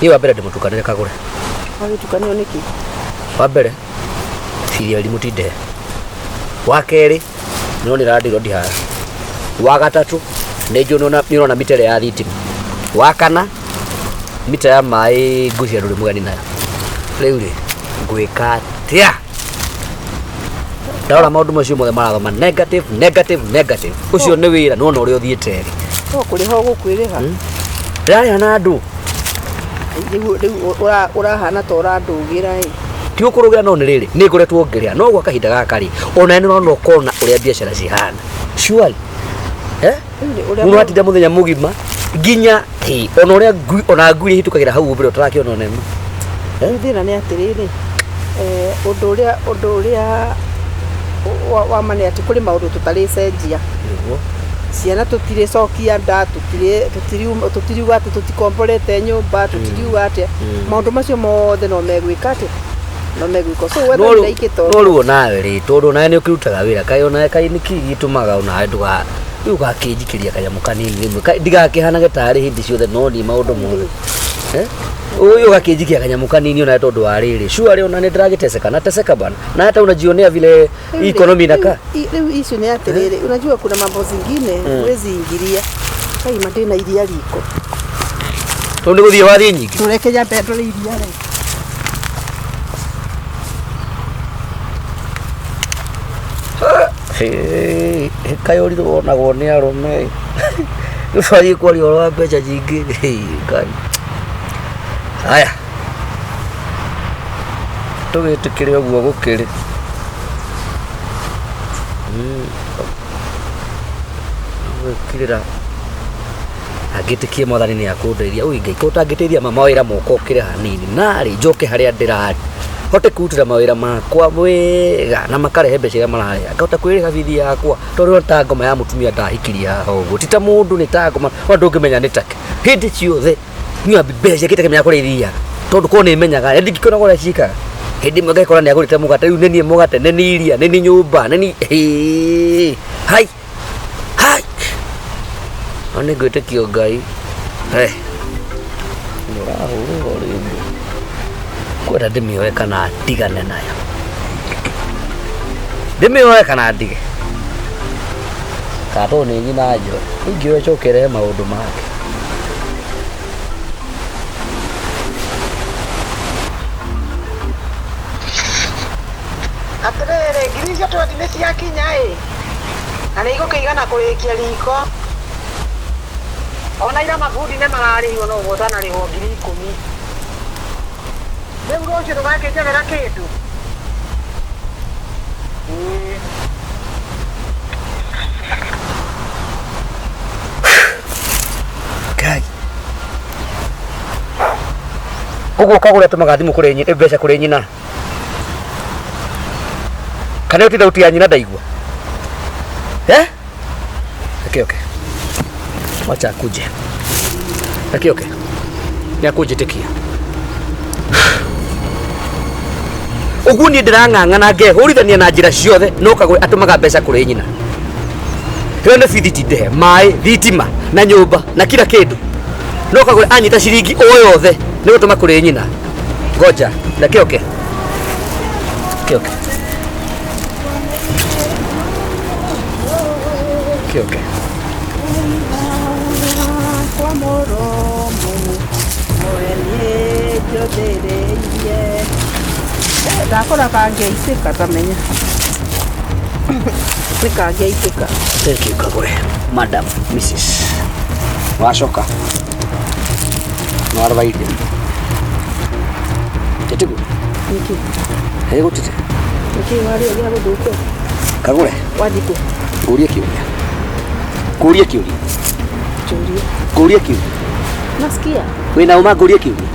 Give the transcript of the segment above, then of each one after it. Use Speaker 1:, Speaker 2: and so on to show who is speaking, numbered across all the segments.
Speaker 1: Niĩ wa mbere ndĩmũtukanĩre Kagũre.
Speaker 2: Wagĩtukanio nĩkĩ?
Speaker 1: Wa mbere biriari mũtindehe. Wa kerĩ nĩũronire landlord haha. Wa gatatũ nĩ njũĩ nĩũrona mita ĩrĩa ya thitima. Wa kana mita ya maĩ ngwĩciria ndũrĩ mũgeni nayo. Rĩu rĩ ngwĩka atĩa? Ndarora maũndũ macio mothe marathoma negative, negative, negative. Ũcio nĩ wĩra nĩwona ũrĩa ũthiĩte rĩ.
Speaker 2: No kũrĩha ũgũkwĩrĩha.
Speaker 1: Ndĩrarĩha na andũ.
Speaker 2: Rĩu rĩu ũrahana ta ũrandũgĩra ĩ.
Speaker 1: Ti ũkũrũgĩra no nĩ rĩrĩ nĩ ngoretwo ngĩrĩha no gwa kahinda gaka rĩ ona nĩ ũrona ũkona ũrĩa biacara cihana. Surely. Eh? Mũndũ atinda mũthenya mũgima nginya hĩ, ona ũrĩa ngui ona ngui iria ihĩtũkagĩra hau mbere ũtarakĩona ona ĩmwe.
Speaker 2: Rĩu thĩna nĩ atĩrĩrĩ, ũndũ ũrĩa wa ma nĩ atĩ kũrĩ maũndũ tũtarĩcenjia.
Speaker 1: Nĩguo.
Speaker 2: Ciana tũtirĩcokia nda, tũtiriuga atĩ tũtikomborete nyũmba, tũtiriuga atĩa. Maũndũ macio mothe no megwĩka atĩa? No megwĩkwo. So wetha
Speaker 1: No
Speaker 2: wĩra ikĩte
Speaker 1: no rĩu onawe rĩ tondũ onawe nĩ ũkĩrutaga wĩra kaĩ onawe kaĩ nĩkĩ gĩtũmaga onawe ndũga rĩu ũgakĩnjikĩria kanyamũ kanini rĩmwe ndigakĩhanage tarĩ hĩndĩ ciothe no niĩ maũndũ mothe. Eh? Ũyũ ũgakĩnjikia kanyamũ kanini onawe tondũ wa rĩrĩ sure ona nĩ ndĩragĩteseka na teseka bana na hata unajionea vile hii economy inakaa.
Speaker 2: Rĩu issue nĩ atĩrĩrĩ, unajua kuna mambo zingine huwezi ingilia. Kai ma ndĩna iria riko.
Speaker 1: Tondũ nĩ gũthiĩ wathiĩ nyingĩ.
Speaker 2: Tũreke nyambe ndore iria rĩ.
Speaker 1: Kaĩ ũrirũ wonagwo nĩ arũme. Rĩu twathiĩ kwaria ũhoro wa mbeca nyingĩ. Ngai. Haya. Tũgĩtĩkĩre ũguo gũkĩrĩ. Gwĩkirĩra. Angĩtĩkie mwathani nĩ akũndeithia. Ui Ngai, ko ũtangĩteithia ma mawĩra moka ũkĩre hanini. Narĩ njoke harĩa ndĩrarĩ. Hote kwĩrutĩra mawĩra makwa wega na makarehe mbeca iria marareha. Ngahota kwĩrĩha bithi yakwa. Tondũ ta ngoma ya mũtumia ndahikirie haha ũguo. Ti ta mũndũ nĩ ta ngoma. Ona ndũngĩmenya nĩ take. Hĩndĩ ciothe nyua mbeca ingĩtekemenya kũrĩa ithiaga. Tondũ korwo nĩ menyaga, na ndingĩkĩona ũrĩa ciĩkaga. Hĩndĩ ĩmwe ngakora nĩ agũrĩte mũgate, rĩu nĩ niĩ mũgate, nĩ niĩ iria, nĩ niĩ nyũmba, nĩ niĩ hai hai. No nĩ ngwĩtĩkio Ngai. Hey. Nĩ ũrahũrwo rĩngĩ. Kwenda ndĩmĩoe kana ndigane nayo. Ndĩmĩoe kana ndige. Kana tondũ nĩ nyina njoe. Ingĩoya ĩcoke ĩrehe maũndũ make.
Speaker 3: Atĩrĩrĩ, ngiri icio twendi nĩ ciakinya ĩ, na nĩ igũkĩigana kũrĩkia riko. Ona ira mabundi nĩ mararĩhirwo no ũguo ũtanarĩhwo 10,000. Rĩu rũciũ ndũgakĩnjethera kĩndũ? Ĩĩ.
Speaker 1: Ngai. Ũguo Kagũre atũmaga thimũ kũrĩ mbeca kũrĩ nyina. Kana ĩyo ti thauti ya nyina ndaigua. Eh? Reke oke. Wacha akuje. Reke oke. Nĩ akũnjĩtĩkia. Ũguo niĩ ndĩrang'ang'ana ngehũrithania na njĩra ciothe no Kagũre atũmaga mbeca kũrĩ nyina. Ĩyo nĩ bithi ti ndĩhe, maĩ, thitima na nyũmba na kila kĩndũ. No Kagũre anyita ciringi o yothe nĩ gũtũma kũrĩ nyina. Ngoja, reke oke. Reke oke. Reke oke.
Speaker 2: Kwa mũromo mwene njũthĩrĩirie. Ndakora kangĩaitĩka tamenya. Nĩ kangĩaitĩka.
Speaker 1: Thank you Kagũre. Madam, Mrs. Wacoka. Nĩ warora irio. Ĩtiguo?
Speaker 2: Nĩkĩ?
Speaker 1: Ĩ gũtirĩ.
Speaker 2: Nĩkĩ warĩa gĩa gũthũkia?
Speaker 1: Kagũre,
Speaker 2: Wathiĩ kũ?
Speaker 1: ngũrie kĩũria. Ngũrie kĩũria.
Speaker 2: Njũria.
Speaker 1: Ngũrie kĩũria.
Speaker 2: Nasikia.
Speaker 1: Wĩna ũma ngũrie kĩũria.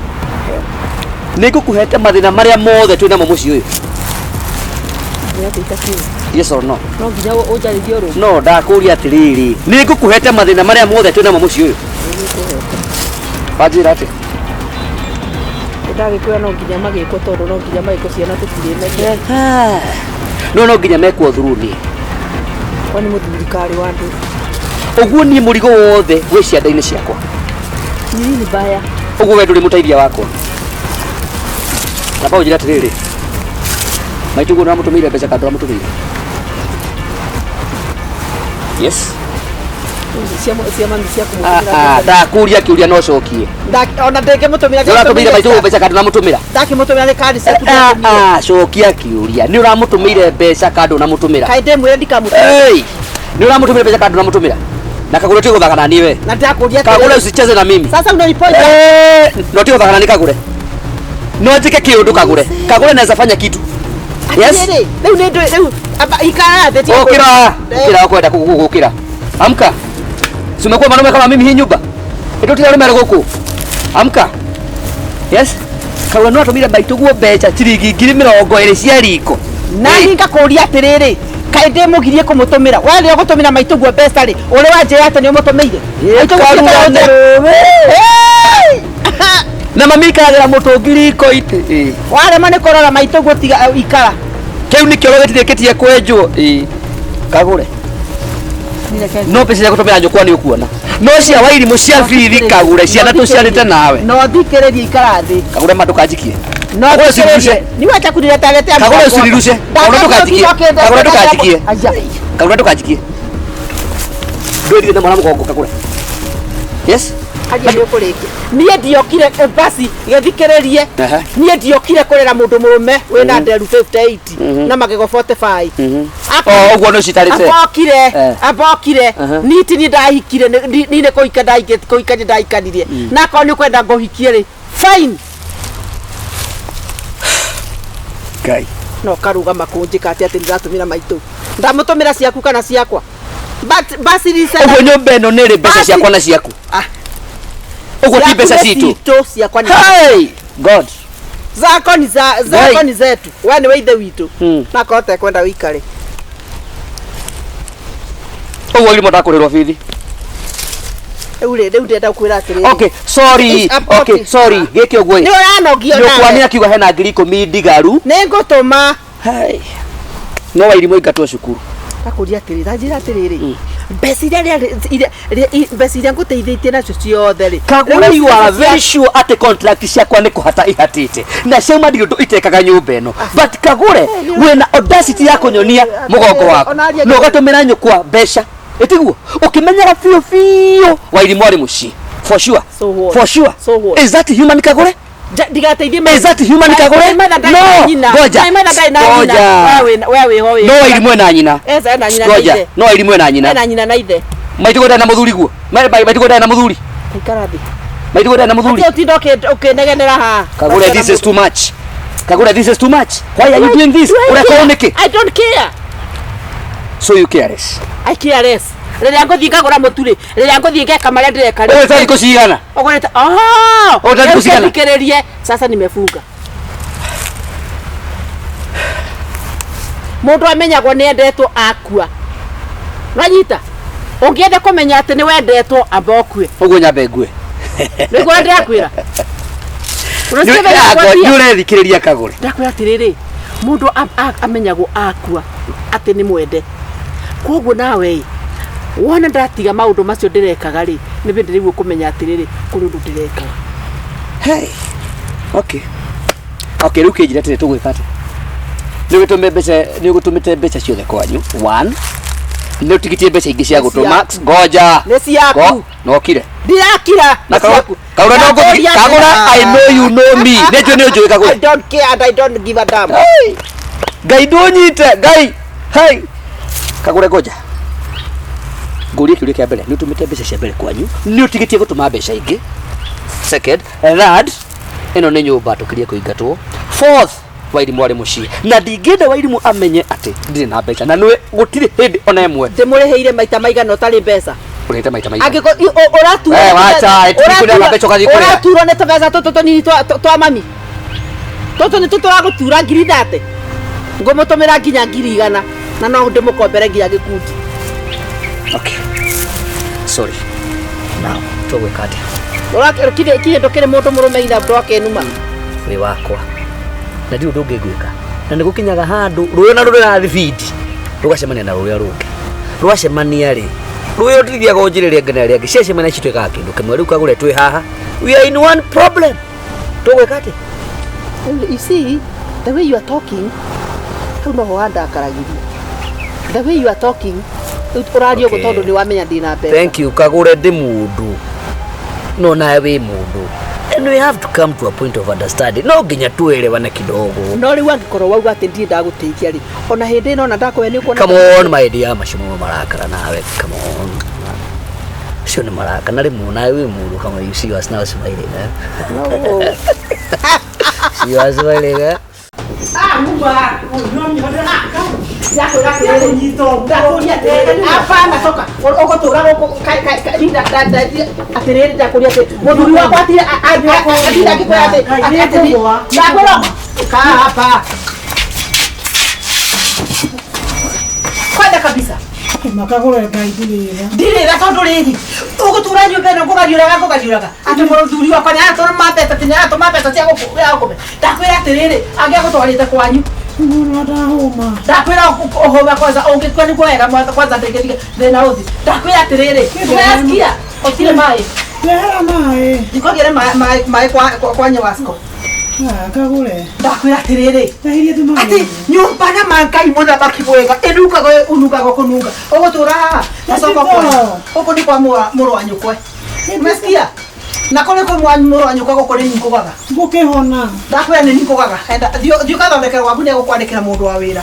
Speaker 1: Nĩ ngũkũhete mathĩna marĩa mothe twĩ namo mũciĩ ũyũ.
Speaker 2: Nĩ atĩ itakiuga.
Speaker 1: Yes or no?
Speaker 2: No nginya ũnjarĩrie ũrũ.
Speaker 1: No ndakũria atĩrĩrĩ, nĩ ngũkũhete mathĩna marĩa mothe twĩ namo mũciĩ ũyũ. Wanjĩra atĩa?
Speaker 2: Ndagĩkwĩra no nginya magĩkwo tondũ no nginya magĩkwo ciana tũtirĩmeria.
Speaker 1: No nginya mekwo through niĩ.
Speaker 2: Kwani mũthuri karĩ wa andũ.
Speaker 1: Ũguo niĩ mũrigo wothe wĩ cianda-inĩ ciakwa.
Speaker 2: Nini mbaya.
Speaker 1: Ũguo we ndũrĩ mũteithia wakwa. Namba ũnjĩre atĩrĩrĩ, maitũ guo nĩwamũtũmĩire mbeca kana ndũramũtũmĩire? Yes.
Speaker 2: Cia mami cia
Speaker 1: Ah,
Speaker 2: kũmũtũmĩra.
Speaker 1: ah, ndakũria kĩũria no cokie.
Speaker 2: Ona ndĩngĩmũtũmĩra.
Speaker 1: Nĩũratũmĩire maitũ guo mbeca kana ndũramũtũmĩra?
Speaker 2: Ndakĩmũtũmĩra nĩ kandi ciaku
Speaker 1: Ah,
Speaker 2: ndakĩmũtũmĩra.
Speaker 1: ah, cokia kĩũria. Nĩ ũramũtũmĩire mbeca kana ndũnamũtũmĩra?
Speaker 2: Kaĩ ndĩmwĩre ndikamũtũmĩra?
Speaker 1: Hey! Nĩ ũramũtũmĩra mbeca kana ndũnamũtũmĩra? Na Kagũre ti gũthaka na niĩ we.
Speaker 2: Na ndakũria
Speaker 1: Kagũre usicheze na mimi.
Speaker 2: Sasa unaniponya.
Speaker 1: Eh, no ti gũthaka na niĩ Kagũre. No njĩke kĩũndũ Kagũre. Kagũre naweza fanya kitu. Yes.
Speaker 2: Atĩrĩrĩ, rĩu nĩ ndũ rĩu amba ikara thĩ tiga
Speaker 1: Ukira, ukira ukwenda gukira. Amka. Si umekuwa mwanaume kama mimi hii nyumba. Ĩndũ tira rume gũkũ. Amka. Yes. Kagũre no atũmire maitũ guo mbeca ciringi 20,000 cia riko.
Speaker 2: Na niĩ ngakũria atĩrĩrĩ, kaĩ ndĩmũgirie kũmũtũmĩra? We rĩrĩa ũgũtũmĩra maitũ guo mbeca rĩ, ũrĩ wanjĩra atĩ nĩ ũmũtũmĩire? Maitũ guo
Speaker 1: Karura
Speaker 2: ti
Speaker 1: nĩ
Speaker 2: Hey!
Speaker 1: Na mami ikaragĩra mũtũngi riko-inĩ.
Speaker 2: Warema nĩ kũrora maitũ guo tiga ikara.
Speaker 1: Kĩu nĩ kĩoro gĩtirĩkĩtie kwenjwo. Ĩĩ. Kagũre. No mbeca cia gũtũmĩra nyũkwa nĩ ũkuona. No cia wairimũ cia bithi Kagũre ciana tũciarĩte nawe.
Speaker 2: No thikĩrĩrie ikara thĩ.
Speaker 1: Kagũre ma ndũkanjikie.
Speaker 2: No
Speaker 1: Kagũre
Speaker 2: thikĩrĩrie.
Speaker 1: usinirushe.
Speaker 2: Ni wacha kunileta letea.
Speaker 1: Kagũre usinirushe. Kagũre ndũkanjikie. Kagũre ndũkanjikie. Kagũre ndũkanjikie. Ndwĩrire na mwana mũgongo Kagũre. Yes.
Speaker 2: Karia nĩ ũkũrĩkia. Niĩ ndiokire basi gĩthikĩrĩrie.
Speaker 1: Aha.
Speaker 2: Niĩ ndiokire kũrera mũndũ mũrũme wĩna nderu 58 na magego 45.
Speaker 1: O ũguo nĩ ũcitarĩte.
Speaker 2: Ambokire,
Speaker 1: Eh.
Speaker 2: ambokire.
Speaker 1: Aha.
Speaker 2: Niti ni ndahikire ni nĩ kũhika ndahikire kũhika nĩ ndahikanirie. Na akorwo nĩ ũkwenda ngũhikie rĩ, fine.
Speaker 1: Ngai.
Speaker 2: No karugama kũnjĩka atĩ atĩ ndĩratũmĩra maitũ. Ndamũtũmĩra ciaku kana ciakwa. But basi ni
Speaker 1: Ũguo nyũmba ĩno nĩ ĩrĩ mbeca
Speaker 2: Basi.
Speaker 1: ciakwa na ciaku.
Speaker 2: Ah.
Speaker 1: Ũguo ti mbeca
Speaker 2: Ciaku nĩ
Speaker 1: citũ.
Speaker 2: citũ ciakwa nĩ
Speaker 1: Hey! God.
Speaker 2: zako ni za zako
Speaker 1: Ngai.
Speaker 2: ni zetu. We nĩ we ithe witũ.
Speaker 1: Mm.
Speaker 2: Na akorwo ũtekwenda wĩikare.
Speaker 1: Ũguo irimũ ndakũrĩrwo bithi.
Speaker 2: Rĩu rĩ, rĩu ndĩrenda gũkwĩra atĩrĩrĩ.
Speaker 1: Okay, sorry.
Speaker 2: It's a
Speaker 1: Okay,
Speaker 2: party.
Speaker 1: sorry. Gĩkĩ ũguo
Speaker 2: Nĩ
Speaker 1: ĩ.
Speaker 2: ũranogio
Speaker 1: Nyũkwa nĩ
Speaker 2: nawe.
Speaker 1: akiuga hena 10,000 ndigaru.
Speaker 2: Nĩ ngũtũma.
Speaker 1: Hey. No wairimũ ingatwo cukuru.
Speaker 2: Ngakũria atĩrĩrĩ, ta njĩra atĩrĩrĩ. Mbeca iria mbeca iria ngũteithĩtie nacio ciothe rĩ.
Speaker 1: Kagũre
Speaker 2: Rĩu
Speaker 1: you are
Speaker 2: mbeca
Speaker 1: very sure atĩ contract ciakwa nĩ kũhata ihatĩte na ciauma ndirĩ ũndũ itekaga nyũmba ĩno, but Kagũre wĩna audacity ya kũnyonia mũgongo waku
Speaker 2: Onaria
Speaker 1: na ũgatũmĩra nyũkwa mbeca ĩtiguo ũkĩmenyaga biũ biũ wairimũ arĩ mũciĩ for sure.
Speaker 2: So what?
Speaker 1: For sure.
Speaker 2: So what?
Speaker 1: Is that human, Kagũre?
Speaker 2: Ndigateithie
Speaker 1: Is that human, Kagũre? No, ngoja. Ngoja.
Speaker 2: We wĩho wĩ.
Speaker 1: No wairimũ ena nyina.
Speaker 2: Eza ena nyina na
Speaker 1: Ngoja.
Speaker 2: ithe.
Speaker 1: No wairimũ ena nyina.
Speaker 2: Ena nyina na ithe.
Speaker 1: Maitũ ndarĩ na mũthuri guo. Maitũ ndarĩ na mũthuri.
Speaker 2: Ikara thĩ.
Speaker 1: Maitũ ndarĩ na mũthuri.
Speaker 2: Atĩ ũtinda ũkĩnegenera haha.
Speaker 1: Kagũre, this is too much. Kagũre, this is too much. Why are you doing this?
Speaker 2: Do I
Speaker 1: Ũreka
Speaker 2: care?
Speaker 1: ũũ nĩkĩ?
Speaker 2: I don't care.
Speaker 1: So you careless.
Speaker 2: I care less. Rĩrĩa ngũthiĩ ngagũra mũtu rĩ, rĩrĩa ngũthiĩ ngeka marĩa ndĩreka rĩ.
Speaker 1: Ũgũrĩte thikũ cigana?
Speaker 2: Ũgũrĩte oh,
Speaker 1: Ũgũrĩte thikũ
Speaker 2: rĩu
Speaker 1: cigana?
Speaker 2: thikĩrĩrie. Sasa nimefunga. Mũndũ amenyagwo nĩ endetwo akua. Wanyita? Ũngĩenda kũmenya atĩ nĩ wendetwo amba ũkue.
Speaker 1: Ũguo nyambe ngue.
Speaker 2: Nĩguo ndĩrakwĩra. Ũreciria ndĩrakwambia?
Speaker 1: Nĩ ũrethikĩrĩria Kagũre.
Speaker 2: Ndakwĩra atĩrĩrĩ, mũndũ amenyagwo akua atĩ nĩ mwende. Koguo nawe ĩ, wona ndatiga maũndũ macio ndĩrekaga rĩ, nĩ hĩndĩ rĩu ũkũmenya atĩrĩrĩ, kũrĩ ũndũ ndĩrekaga.
Speaker 1: Hey. Okay. Okay, rĩu kĩnjĩre atĩrĩ tũgwĩka atĩa? Nĩ ũgĩtũme mbeca, nĩ ũgĩtũmĩte mbeca ciothe kwanyu. One. Nĩ ũtigĩtie mbeca ingĩ cia gũtũma. Ngoja.
Speaker 2: Nĩ ciaku.
Speaker 1: Nokire.
Speaker 2: Ndirakira.
Speaker 1: Na
Speaker 2: Nĩ ciaku.
Speaker 1: Kagũre no ngũthi.
Speaker 2: Ndakũria
Speaker 1: Kagũre,
Speaker 2: atĩrĩ.
Speaker 1: I know you know me. Nĩ njũĩ nĩ ũnjũĩ
Speaker 2: I
Speaker 1: Kagũre.
Speaker 2: don't care and I don't give a damn.
Speaker 1: Hey! Ngai ndũnyite, Ngai. Hey! Kagũre ngoja. Ngũrie kĩũria kĩa mbere, nĩ ũtũmĩte mbeca cia mbere kwanyu, nĩ ũtigĩtie gũtũma mbeca ingĩ. Second, third, ĩno nĩ nyũmba tũkirie kũingatwo. Fourth, Wairimũ arĩ mũciĩ na ndingĩenda Wairimũ amenye atĩ ndirĩ na mbeca na nĩwe gũtirĩ hĩndĩ ona ĩmwe
Speaker 2: Ndĩmũrĩhĩire maita maigana ũtarĩ mbeca.
Speaker 1: ũrĩhĩte maita maigana.
Speaker 2: Angĩkorwo ũraturwo
Speaker 1: Eh, wacha, ĩ, tũtikũrĩha mbeca ũgathiĩ kũrĩha.
Speaker 2: ũraturwo nĩ tũbeca tũtũ tũnini twa mami. Tũtũ nĩ tũtũragũtura 30,000. Ngũmũtũmĩra nginya 100,000 na no ndĩmũkombere nginya gĩkundi.
Speaker 1: Okay. Sorry. Now, tũgwĩka atĩa?
Speaker 2: Ũrakĩrĩ ndũkĩrĩ mũndũ mũrũme ina ndwakenuma.
Speaker 1: Wĩ wakwa na ndirĩ ũndũ ũngĩ ngwĩka na nĩ gũkinyaga handũ rũĩ na rũrĩ na thibindi rũgacemania na rũrĩa rũngĩ rwacemania rĩ rũĩ rũtithiaga o njĩra ĩrĩa ĩngĩ na ĩrĩa ĩngĩ ciacemania cituĩkaga kĩndũ kĩmwe. Rĩu Kagũre twĩ haha We are in one problem. Tũgwĩka atĩa?
Speaker 2: You see, the way you are talking, hau noho handakaragĩria. The way you are talking, rĩu ũraria ũguo
Speaker 1: Okay.
Speaker 2: tondũ nĩ wamenya ndĩna mbeca.
Speaker 1: Thank you. Kagũre ndĩ mũndũ no nawe wĩ mũndũ, and we have to come to a point of understanding. No nginya tuelewane kidogo.
Speaker 2: No rĩu angĩkorwo wauga atĩ ndirĩ ndagũteithia rĩ, ona hĩndĩ ĩno ona ndakũhe nĩ ũkuona.
Speaker 1: Come on, my dear, macio mo marakara nawe. Come on, acio nĩ marakara na rĩmwe nawe wĩ mũndũ. Come on, you see us now smiling, eh?
Speaker 2: No.
Speaker 1: See us smiling, eh?
Speaker 2: Hapana, toka. Ũgũtũra gũkũ atĩrĩrĩ, ndakũria atĩ mũthuri wakwa atinda akĩkwĩra atĩ ndakwĩra kaa hapa kwenda kabisa.
Speaker 4: Makagũre Ngai ndirĩra.
Speaker 2: Ndirĩra tondũ rĩrĩ ũgũtũra nyũmba ĩno ngũgariũraga ngũgariũraga atĩ mũthuri wakwa nĩaratũma mbeca atĩ nĩaratũma mbeca cia gũkũme. Ndakwĩra atĩrĩrĩ, angĩagũtwarĩte kwanyu.
Speaker 4: Mũno ndahũma.
Speaker 2: Ndakwĩra ũhũma kwanza, ũngĩkua nĩguo wega kwanza ndĩngĩtiga thĩna ũthi. Ndakwĩra atĩrĩrĩ, ũrasikia ũtirĩ maĩ.
Speaker 4: Rehera maĩ.
Speaker 2: Ndikũgĩre maĩ kwa Nyewasco.
Speaker 4: Ah, kagũre.
Speaker 2: Ndakwĩra atĩrĩrĩ,
Speaker 4: Ndahirie tu maĩ.
Speaker 2: atĩ nyũmba na mangai mũthamaki mwega ĩnungaga ũnungaga kũnunga ũgũtũra haha gacoka kwa gũkũ nĩ kwa mũrũ wa nyũkwe, umesikia? Na kũrĩ kwĩ mũrũ wa nyũkwa gũkũ nĩ ningũgaga.
Speaker 4: Ngũkĩhona.
Speaker 2: Ndakwĩra nĩ ningũgaga. Enda thiĩ ũgathondekere gwaku, nĩ egũkwandĩkĩra mũndũ wa wĩra.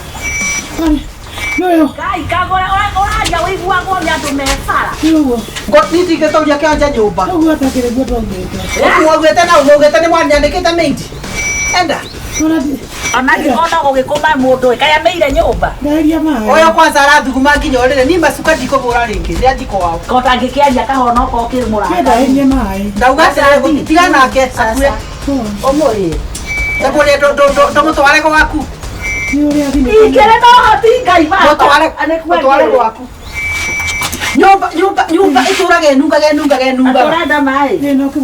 Speaker 4: Nĩũyũ.
Speaker 5: Ngai kagũra ũraria ũiguagwo nĩ andũ me bara.
Speaker 4: Nĩũguo.
Speaker 2: Niĩ ndingĩtũria kĩonje nyũmba.
Speaker 4: Ũguo atakĩrĩ guo twaugĩte.
Speaker 2: Mwaugĩte na mwaugĩte nĩ mwanyandĩkĩte maid. Enda.
Speaker 5: Ona ona gũgĩkũma mũndũ ĩ kaĩ ameire nyũmba.
Speaker 4: Ndahirie maĩ.
Speaker 2: Ũyũ kwanza arathuguma nginya ũrĩrĩ, niĩ macuka ndikũbũra rĩngĩ, nĩ athiĩ kwao.
Speaker 5: Ko tangĩkĩaria kahonoka ũkĩrĩ mũrata.
Speaker 4: Ndahirie maĩ.
Speaker 2: Ndauga atĩrĩrĩ, tiga nake akue.
Speaker 5: Ũmũrĩe.
Speaker 2: Ndakũrĩa ndũmũtware gwaku.
Speaker 4: Nĩ ũrĩa athiĩ.
Speaker 5: Ingĩrĩ na ũhoti Ngai baba.
Speaker 2: Mũtware mũtware gwaku. Nyũmba nyũmba nyũmba ĩtũraga ĩnungaga ĩnungaga ĩnungaga.
Speaker 5: Ũrenda maĩ?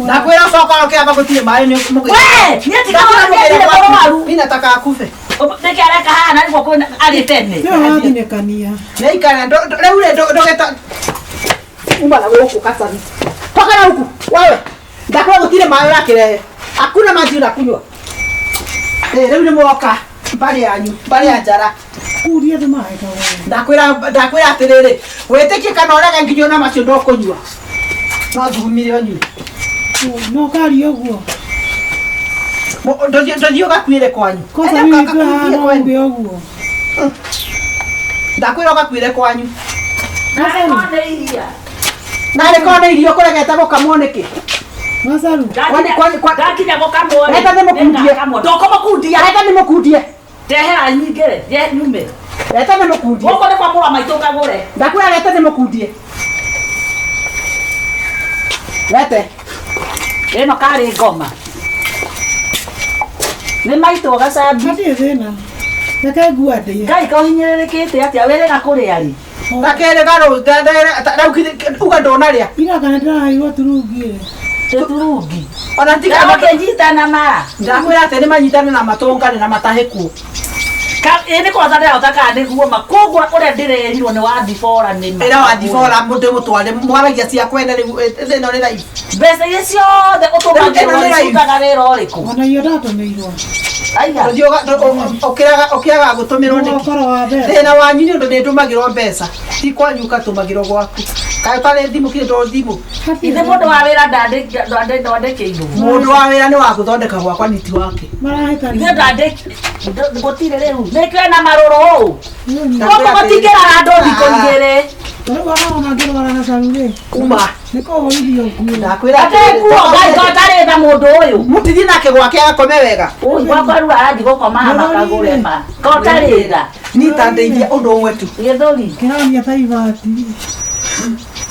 Speaker 2: Ndakwĩra coka ũkĩamba gũtirĩ maĩ nĩ mũgĩ.
Speaker 5: We, niĩ ndikaona nĩendire mũrwaru.
Speaker 2: Mimi nataka akufe.
Speaker 5: Nĩkĩ areka haha na nĩguo kwĩna arĩ tene.
Speaker 4: Nĩwe wathinĩkania.
Speaker 2: Nĩikara rĩu rĩ ndũgeta uma na gũkũ kacani. Toka na huku wewe. Ndakwĩra gũtirĩ maĩ ũrakĩrehe. Hakuna maji unakunywa. Eh, rĩu nĩ mwoka mbarĩ yanyu, mbarĩ ya njara.
Speaker 4: Kuria tu maĩ kagũre.
Speaker 2: Ndakwĩra ndakwĩra atĩrĩrĩ, wĩtĩkie kana ũrege nginya ona macio ndũkũnyua. No thugumire ũnyue.
Speaker 4: No karia ũguo.
Speaker 2: Ndũthiĩ ũgakuĩre kwanyu.
Speaker 4: Kwanza
Speaker 2: Enda
Speaker 4: mimi
Speaker 2: ũgakuĩre
Speaker 4: no
Speaker 2: kwanyu.
Speaker 4: uge ũguo.
Speaker 2: Ndakwĩra ũgakuĩre kwanyu.
Speaker 5: Narĩ korwo nĩ iria.
Speaker 2: Narĩ korwo nĩ irio kũregete gũkamwo nĩkĩ?
Speaker 4: Macaru.
Speaker 5: Ndakinya gũkamwo rĩ.
Speaker 2: Reka ndĩmũkundie.
Speaker 5: Ndũkũmũkundia.
Speaker 2: Reka ndĩmũkundie.
Speaker 5: Ndehera nyingĩ rĩ, nyume.
Speaker 2: Reta ndĩmũkundie.
Speaker 5: Gũkũ nĩ kwa mũrũ wa maitũ kagũre.
Speaker 2: Ndakwĩra reta ndĩmũkundie. Rete.
Speaker 5: Ĩno karĩ ngoma. Nĩ maitũ gacambi.
Speaker 4: Hatirĩ thĩna. Reke ngua ndĩe.
Speaker 5: Ngai kohinyĩrĩrĩkĩte atĩa wĩrĩga kũrĩa rĩ?
Speaker 2: Gakerĩ garũ rĩu uga ndũnarĩa.
Speaker 4: Ira kana ndĩraheirwo turungi rĩ.
Speaker 5: Tũturungi.
Speaker 2: Ona tiga
Speaker 5: Ndagũkĩnyitana mara.
Speaker 2: Ndakwĩra atĩ nĩ manyitane na matũngane na matahĩkwo.
Speaker 5: Ĩ nĩ kwanza ndĩrahota kana nĩguo ma koguo ũrĩa ndĩrerirwo nĩ wa thibora nĩ ma.
Speaker 2: Ĩra wa thibora ndĩmũtware mwaragia cia kwene rĩu ĩno nĩ live.
Speaker 5: Mbeca iria ciothe ũtũmagĩrwo
Speaker 2: Ĩno nĩ live.
Speaker 5: cirutaga wĩra ũrĩkũ?
Speaker 4: Ona irio ndatũmĩirwo.
Speaker 5: Aiga.
Speaker 2: Ndũthiĩ ũkĩaga gũtũmĩrwo nĩkĩ?
Speaker 4: Ũkoro wa mbeca.
Speaker 2: Thĩna wanyu nĩ ũndũ nĩ ndũmagĩrwo mbeca. Ti kwanyu ũgatũmagĩrwo gwaku. Kaĩ ũtarĩ thimũ kĩrĩ to thimũ.
Speaker 5: Ithe mũndũ wa wĩra ndandĩkĩirwo.
Speaker 2: Mũndũ wa wĩra nĩ wa gũthondeka gwakwa niti wake.
Speaker 4: Marahĩtania.
Speaker 5: Ithe ndandĩki gũtirĩ rĩu. Nĩkĩo ena marũrũ ũũ. Gũkũ gũtingĩrara andũ thikũ igĩrĩ.
Speaker 4: Rĩu ona ngĩrwara gacaru rĩ.
Speaker 2: Uma.
Speaker 4: Nĩ kũhũrithio nguo.
Speaker 2: Ndakwĩra
Speaker 5: Ate nguo Ngai to atarĩ tha mũndũ ũyũ.
Speaker 2: Mũtithiĩ nake gwake agakome wega.
Speaker 5: Ũyũ gwakwa rĩu arathiĩ gũkoma haha kagũre ma. Ko ũtarĩ tha.
Speaker 2: Niĩ ta ndeithia ũndũ ũmwe tu.
Speaker 5: Gĩthũri.
Speaker 4: Kĩronia ta ibati.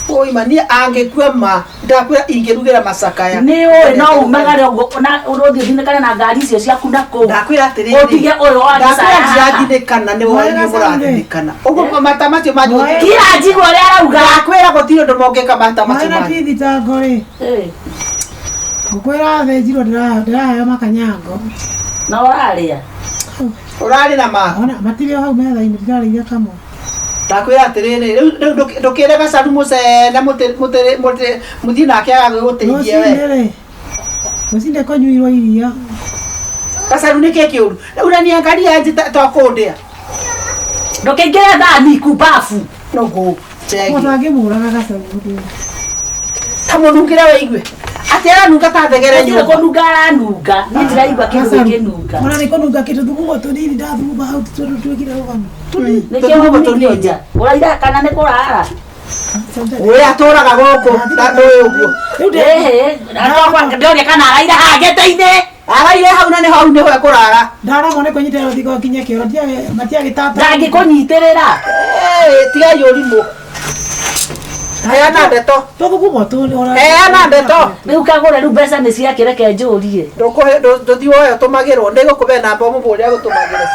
Speaker 2: Ũima niĩ angĩkua ma ndakwĩra ingĩrugĩra macakaya.
Speaker 5: Nĩ ũĩ no umagare ũguo na ũrũthiĩ ũthinĩkane na ngari icio ciaku na kũu.
Speaker 2: Ndakwĩra atĩrĩrĩ.
Speaker 5: Ũtige ũyũ wa
Speaker 2: Ndakwĩra
Speaker 5: gĩcaya haha.
Speaker 2: ndirathinĩkana nĩ wanyu mũrathinĩkana. Ũguo mata macio manyu.
Speaker 5: Kira njigua ũrĩa arauga.
Speaker 2: Ndakwĩra gũtirĩ ũndũ mongĩka mata macio
Speaker 4: Maĩ na
Speaker 2: manyu.
Speaker 4: ti thitango rĩ. Ngũkwĩra thĩnjirwo ndĩraheo makanyango.
Speaker 5: Na ũrarĩa.
Speaker 2: Ũrarĩ na ma.
Speaker 4: Ona matirĩ o hau metha-inĩ ndirarĩire kamwe.
Speaker 2: Ndakwĩra atĩrĩrĩ rĩu ndũkĩre gacaru mũcene mũthiĩ nake agagĩgũteithie we.
Speaker 4: Rũcinĩ rĩ. Ngwĩciria kũnyuirwo iria.
Speaker 3: Gacaru nĩ kĩ kĩũru? Unaniangalia aje ta kũndĩa.
Speaker 5: Ndũkĩingĩre thani kumbabu.
Speaker 3: Nũgũ.
Speaker 4: Mũndũ angĩmũraga gacaru.
Speaker 3: Ta mũnungĩre wĩigue. Atĩ aranunga ta thegere
Speaker 5: Gũtirĩ
Speaker 3: nyũmba.
Speaker 5: kũnunga aranunga. Niĩ ndiraigua kĩndũ gĩkĩnunga.
Speaker 4: Ona nĩ kũnunga kĩndũ thugumo tũnini ndathuguma hau tondũ twĩkire rũgano.
Speaker 5: Nĩkĩo waumithio nja. Ũraira kana nĩ kũrara?
Speaker 3: Ũyũ atũraga gũkũ na ndũĩ ũguo.
Speaker 5: Ĩhĩ, ndĩroria kana araira haha gĩtĩ-inĩ.
Speaker 3: Araire hau na nĩ hau nĩho ekũrara.
Speaker 4: Ndaremwo nĩ kũnyitĩrĩra rũthingo nginye kĩoro matiagĩtata.
Speaker 5: Ndangĩkũnyitĩrĩra.
Speaker 3: Tigai ũrimũ. Heana ndeto.
Speaker 4: Tũthugumo tũ.
Speaker 3: Heana ndeto.
Speaker 5: Rĩu kagũre rĩu mbeca nĩ ciake reke njũrie.
Speaker 3: Ndũkũhe ndũthiĩ woe ũtũmagĩrwo. Ndĩgũkũbe namba ũmũbũre agũtũmagĩre.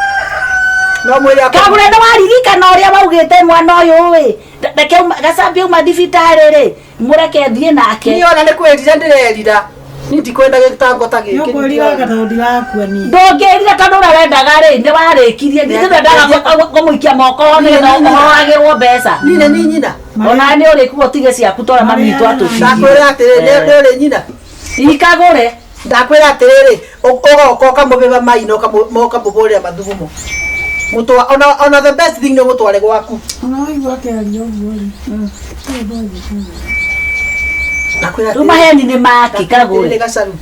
Speaker 3: No mwĩre akũ.
Speaker 5: Kagũre nĩ waririkana ũrĩa waugĩte mwana ũyũ ĩ. Reke gacambie uma thibitarĩ rĩ, mũreke thiĩ nake.
Speaker 3: Niĩ ona nĩ kwĩrira ndĩrerira. Niĩ ndikwenda gĩtango ta gĩkĩ.
Speaker 4: Nĩũkwĩrira tondũ ndirakua niĩ.
Speaker 5: Ndũngĩrira tondũ ũrĩa wendaga rĩ, nĩ warĩkirie. Nĩ wendaga kũmũikia moko nĩgetha ũhoagĩrwo mbeca.
Speaker 3: Niĩ nĩ niĩ nyina.
Speaker 5: Ona nĩ ũrĩkua ũtige ciaku tora mami witũ atũtigire.
Speaker 3: Ndakwĩra atĩrĩrĩ nĩ ũrĩ nyina.
Speaker 5: Ikagũre.
Speaker 3: Ndakwĩra atĩrĩrĩ ũgoka ũkamũbĩba mai na ũkamũbũrĩra mathugumo. Mũtwa ona the best thing nĩ ũmũtware gwaku.
Speaker 4: Ona waigua akĩaria ũguo rĩ.
Speaker 3: Ndakwĩra
Speaker 5: Rĩu maheni nĩ make kagũre.
Speaker 3: atĩrĩrĩ gacaru.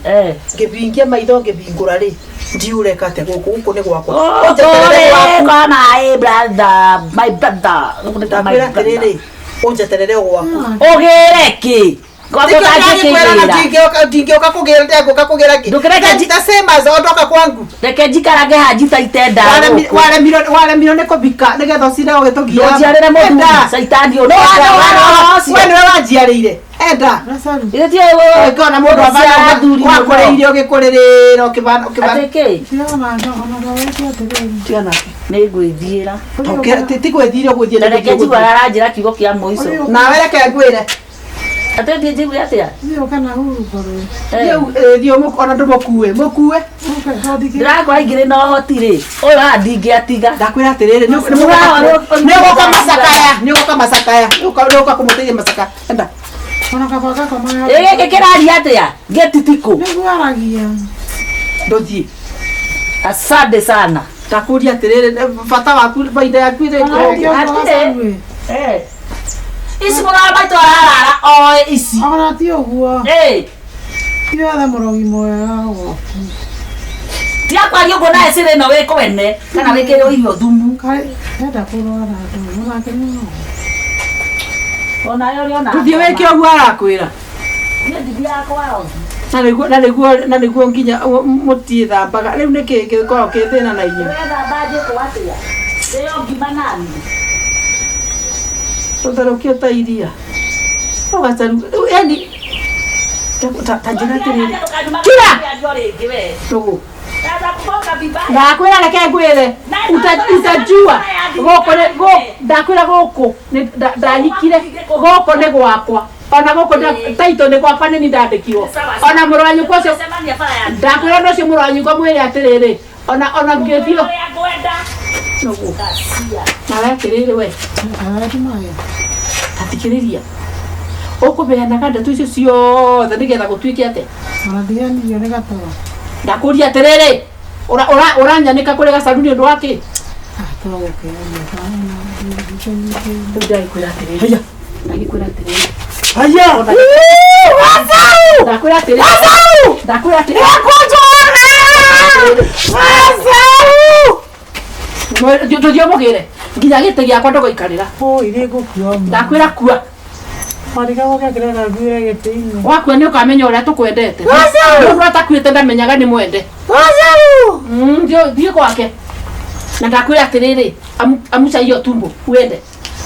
Speaker 3: Ngĩbingia maitho ngĩbingũra rĩ ndiũreka atĩa gũkũ gũkũ nĩ gwakwa.
Speaker 5: Ũtũre kwa my brother, my brother.
Speaker 3: Ndakwĩra atĩrĩrĩ ũnjeterere o gwaku.
Speaker 5: Ũgĩre kĩ? Gwaku ũtangĩkĩgĩra.
Speaker 3: Ndingĩũka kũgĩra ndengũka kũgĩra kĩ?
Speaker 5: Ndũkĩreke
Speaker 3: The same as ondoka kwangu.
Speaker 5: Reke njikarage haha njitaite nda gũkũ.
Speaker 3: Waremirwo nĩ kũbika nĩgetha ũcire ũgĩtũgia.
Speaker 5: Ndũnjiarĩre mũthuri, caitani ũyũ.
Speaker 3: We nĩwe wanjiarĩire. Enda.
Speaker 5: Ithe ti ũyũ.
Speaker 3: Ũngĩona mũndũ wakũrĩire ũgĩkũrĩrĩra ũkĩbana ũkĩbana.
Speaker 5: Atĩ kĩ?
Speaker 3: Tiga nake.
Speaker 5: Nĩ ngwĩthiĩra.
Speaker 3: Ti gwĩthiĩra ũgwĩthiĩ
Speaker 5: Na reke njigue aranjĩra kiugo kĩa mũico.
Speaker 3: Nawe reke ngwĩre.
Speaker 5: Atĩ thiĩ njigue atĩa?
Speaker 3: Thiĩ ona ndũmũkue. Mũkue.
Speaker 5: Ndĩrakora ingĩrĩ na ũhoti rĩ, ũyũ haha ndingĩatiga.
Speaker 3: Ndakwĩra atĩrĩrĩ nĩ ũgũka macakaya nĩ ũgũka macakaya nĩ ũgũka kũmũteithia macakaya. Enda.
Speaker 5: Ĩ gĩkĩ kĩraria atĩa? Gĩtitikũ.
Speaker 4: Nĩguo aragia.
Speaker 3: Ndũthiĩ.
Speaker 5: Asante sana.
Speaker 3: Ndakũria atĩrĩrĩ bata waku baida yaku ĩrĩ
Speaker 5: Hatirĩ. Ici mũrũ wa maitũ ararara oe ici.
Speaker 4: Ona ti ũguo. Ti wothe mũrogi mwega ũguo.
Speaker 5: Tiga kwaria ũguo nawe cĩrĩ ĩno wĩ kwene kana wĩkĩrĩrwo irio thumu.
Speaker 4: Enda kũrwara andũ onake nĩ no.
Speaker 5: Onawe ũrĩ ona.
Speaker 3: Ndũthiĩ wĩke ũguo arakwĩra.
Speaker 5: Niĩ ndithiaga kwa rogi.
Speaker 3: Na nĩguo nginya mũtiĩthambaga rĩu nĩkĩ gĩkoragwo kĩ thĩna na inyuĩ.
Speaker 5: Ũrethamba njĩkwo atĩa? Ndĩo ngima nani?
Speaker 3: Tũtherũkio ta iria. Ũgacaru yani ta njĩra atĩrĩrĩ. Kira! Ndũgũ. Ndakwĩra reke ngwĩre utajua gũkũ nĩ ndakwĩra gũkũ ndahikire gũkũ nĩ gwakwa ona gũkũ taito nĩ gwakwa nĩ niĩ ndandĩkirwo ona mũrũ wa nyũkwa ũcio ndakwĩra na ũcio mũrũ wa nyũkwa mwĩre atĩrĩrĩ ona ngĩthiĩ nũgũ nawe atĩrĩrĩ we ta thikĩrĩria ũkũbeanaga ndeto icio ciothe nĩgetha gũtuĩke atĩa.
Speaker 4: Ona ndianirio nĩ gatoro.
Speaker 2: Ndakũria atĩrĩrĩ ũranyanĩka kũrĩ gacaru nĩ ũndũ wa kĩ? Rĩu ndagĩkwĩra atĩrĩrĩ.
Speaker 1: Haya.
Speaker 2: Ndagĩkwĩra atĩrĩrĩ.
Speaker 1: Haya.
Speaker 2: Gacaru! Ndakwĩra atĩrĩrĩ.
Speaker 1: Gacaru!
Speaker 2: Ndakwĩra atĩrĩrĩ.
Speaker 1: Gacaru!
Speaker 2: Tũthiĩ ũmũgĩre nginya gĩtĩ gĩakwa ndũgũikarĩra. Ndakwĩra kua. Wakua nĩ ũkamenya ũrĩa tũkwendete. Mũndũ atakuĩte ndamenyaga nĩ mwende. Thiĩ gwake. Na ndakwĩra atĩrĩrĩ, amuca hiyo tumbo uende.